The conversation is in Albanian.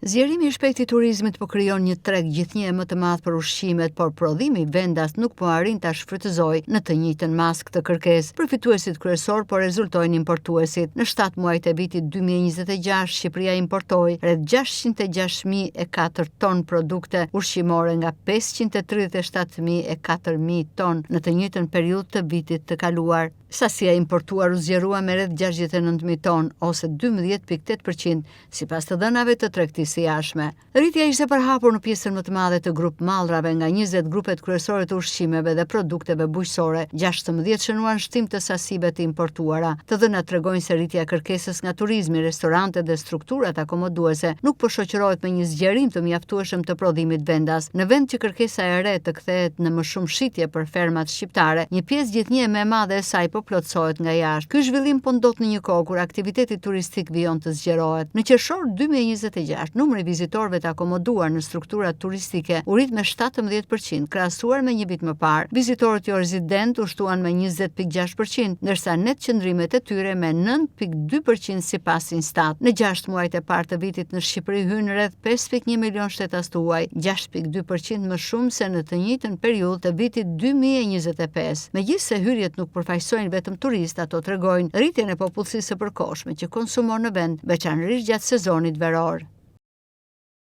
Zgjerimi i shpejtë i turizmit po krijon një treg gjithnjë e më të madh për ushqimet, por prodhimi vendas nuk po arrin ta shfrytëzojë në të njëjtën masë këtë kërkesë. Përfituesit kryesorë po rezultojnë importuesit. Në 7 muajt e vitit 2026, Shqipëria importoi rreth 606.004 ton produkte ushqimore nga 537.004 ton në të njëjtën periudhë të vitit të kaluar. Sasia e importuar u zgjerua me rreth 69.000 ton ose 12.8% sipas të dhënave të tregtisë së jashtme. Rritja ishte përhapur në pjesën më të madhe të grup mallrave nga 20 grupet kryesore të ushqimeve dhe produkteve bujqësore, 16 shënuan shtim të sasive të importuara. Të dhënat tregojnë se rritja e kërkesës nga turizmi, restorantet dhe strukturat akomoduese nuk po shoqërohet me një zgjerim të mjaftueshëm të prodhimit vendas. Në vend që kërkesa e re të kthehet në më shumë shitje për fermat shqiptare, një pjesë gjithnjë e më e madhe e saj po plotësohet nga jashtë. Ky zhvillim po ndodh në një kohë kur aktiviteti turistik vijon të zgjerohet. Në qershor 2026, numri i vizitorëve të akomoduar në strukturat turistike u rrit me 17% krahasuar me një vit më parë. Vizitorët jo rezident u shtuan me 20.6%, ndërsa net qëndrimet e tyre me 9.2% sipas Instat. Në 6 muajt e parë të vitit në Shqipëri hynë rreth 5.1 milion shtetas të huaj, 6.2% më shumë se në të njëjtën periudhë të vitit 2025. Megjithëse hyrjet nuk përfaqësojnë vetëm turistë, ato tregojnë rritjen e popullsisë së përkohshme që konsumon në vend, veçanërisht gjatë sezonit veror.